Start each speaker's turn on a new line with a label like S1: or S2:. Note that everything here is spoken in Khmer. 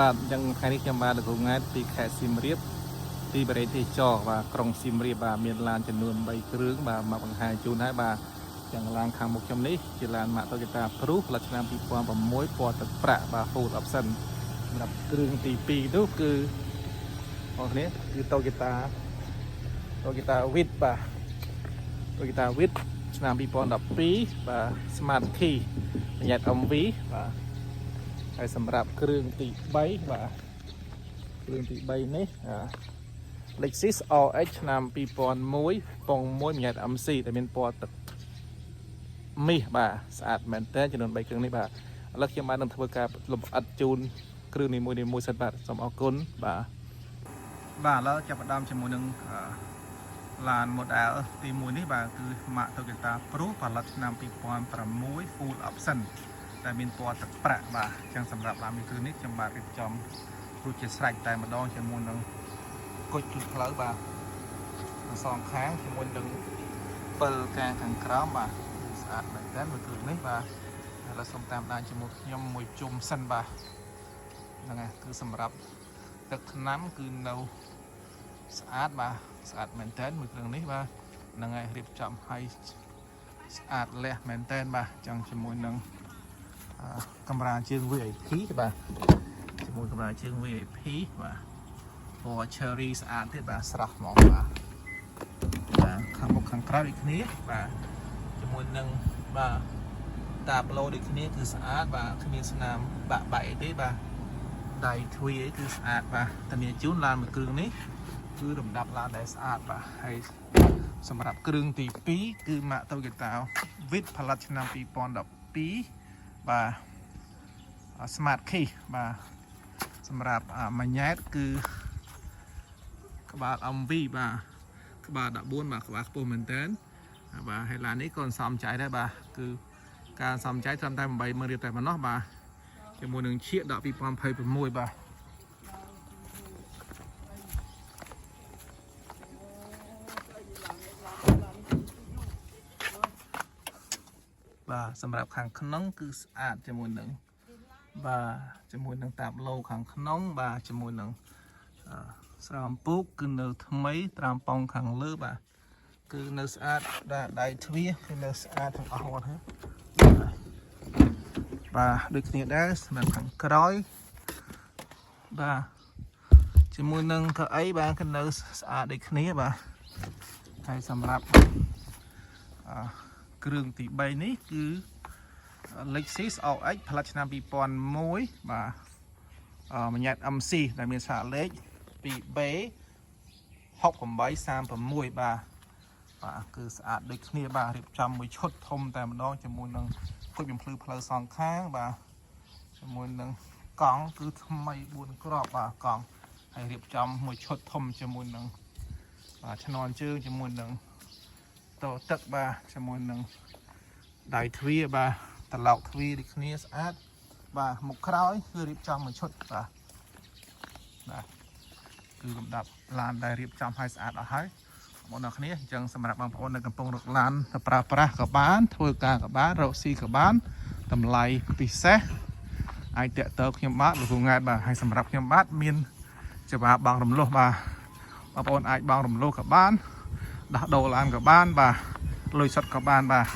S1: បាទអញ្ចឹងថ្ងៃនេះខ្ញុំបាទលោកគ្រូង៉ែតពីខេត្តសៀមរាបទីបរិយាទេសចរបាទក្រុងសៀមរាបបាទមានឡានចំនួន3គ្រឿងបាទមកបង្ហាញជូនហើយបាទទាំងឡានខាងមុខខ្ញុំនេះជាឡានម៉ាក Toyota Prius ផលិតឆ្នាំ2006ពណ៌ទឹកប្រាក់បាទ full option សម្រាប់គ្រឿងទី2នោះគឺបងប្អូនគ្នាគឺ Toyota Vitz បាទ Toyota Vitz ឆ្នាំ2012បាទ Smart Key ប្រញាប់ MV បាទហើយសម្រាប់គ្រឿងទី3បាទគ្រឿងទី3នេះអា Lexus RX ឆ្នាំ2001ប៉ុង1ប្រញាប់ MC ដែលមានពណ៌ទឹកមាសបាទស្អាតមែនតើចំនួន3គ្រឿងនេះបាទឥឡូវខ្ញុំបាននឹងធ្វើការលម្អិតជូនគ្រឿងនីមួយៗសិនបាទសូមអរគុណបាទបាទឥឡូវចាប់ផ្ដើមជាមួយនឹងអឺ ឡាន model ទី1នេះបាទគឺម៉ាក Toyota Prius ផលិតឆ្នាំ2006 full option តែមានពណ៌ទឹកប្រាក់បាទអញ្ចឹងសម្រាប់ឡានមួយគ្រឿងនេះខ្ញុំបាទរៀបចំរួចជាស្រេចតែម្ដងជាមួយនឹងគុជជូតផ្លូវបាទទាំងសងខាងជាមួយនឹងពិលកាខាងក្រោមបាទគឺស្អាតមែនតើមួយគ្រឿងនេះបាទឥឡូវសូមតាមដានជាមួយខ្ញុំមួយជុំសិនបាទហ្នឹងហើយគឺសម្រាប់ទឹកថ្នាំគឺនៅស្អាតបាទស្អាតមែនតើមួយគ្រឿងនេះបាទហ្នឹងហើយរៀបចំឲ្យស្អាតលះមែនតើបាទចឹងជាមួយនឹងអឺកម្រាលជើង VIP បាទជាមួយកម្រាលជើង VIP បាទពណ៌ cherry ស្អាតទៀតបាទស្រស់ហ្មងបាទបាទខាងមុខខាងក្រៅដូចគ្នាបាទជាមួយនឹងបាទតាប្លូដូចគ្នាគឺស្អាតបាទគ្មានស្នាមបាក់បែកអីទេបាទដៃទ្វារអីគឺស្អាតបាទធានាជូនឡានមួយគ្រឿងនេះ គឺរំដាប់ឡានដែលស្អាតបាទហើយសម្រាប់គ្រឿងទី2គឺម៉ាក Toyota Vitz ផលិតឆ្នាំ2012បាទ Smart Key បាទសម្រាប់ម៉ញ៉ែតគឺក្បាល MV បាទក្បាល14បាទក្បាលខ្ពស់មែនតើបាទហើយឡាននេះក៏សំចៃដែរបាទគឺការសំចៃត្រឹមតែ80000រៀលតែប៉ុណ្ណោះបាទជាមួយនឹងឈៀកដល់2026បាទ បាទសម្រាប់ខាងក្នុងគឺស្អាតជាមួយនឹងបាទជាមួយនឹងតាបឡូខាងក្នុងបាទជាមួយនឹងអឺស្រោមពូកគឺនៅថ្មីត្រាំប៉ោងខាងលើបាទគឺនៅស្អាតបាទដៃទ្វារគឺនៅស្អាតទាំងអស់ហ្នឹងហើយបាទដូចគ្នាដែរសម្រាប់ខាងក្រោយបាទជាមួយនឹងកៅអីបាទគឺនៅស្អាតដូចគ្នាបាទហើយសម្រាប់អឺ គ្រឿងទី3នេះគឺ Lexus RX ផលិតឆ្នាំ2001បាទអឺម៉ញ៉ែត MC ដែលមានស្លាកលេខ 2B 6836បាទបាទគឺស្អាតដូចគ្នាបាទរៀបចំមួយឈុតធំតែម្ដងជាមួយនឹងគុជបំភ្លឺផ្លូវសងខាងបាទជាមួយនឹងកង់គឺថ្មី4គ្រាប់បាទកង់ហើយរៀបចំមួយឈុតធំជាមួយនឹងបាទឈ្នាន់ជើងជាមួយនឹង តទឹកបាទជាមួយនឹងដៃទ្វារបាទត្រឡោកទ្វារដូចគ្នាស្អាតបាទមុខក្រោយគឺរៀបចំមួយឈុតបាទបាទគឺលំដាប់ឡានដែលរៀបចំឲ្យស្អាតអស់ហើយបងប្អូនគ្នាអញ្ចឹងសម្រាប់បងប្អូននៅកំពុងរកឡានទៅប្រើប្រាស់ក៏បានធ្វើការក៏បានរកស៊ីក៏បានតម្លៃពិសេសអាចតាក់ទងខ្ញុំបាទលោកគ្រូង៉ែតបាទហើយសម្រាប់ខ្ញុំបាទមានសេវាបង់រំលោះបាទបងប្អូនអាចបង់រំលោះក៏បាន ដោះដូរឡានក៏បានបាទលុយសុទ្ធក៏បានបាទ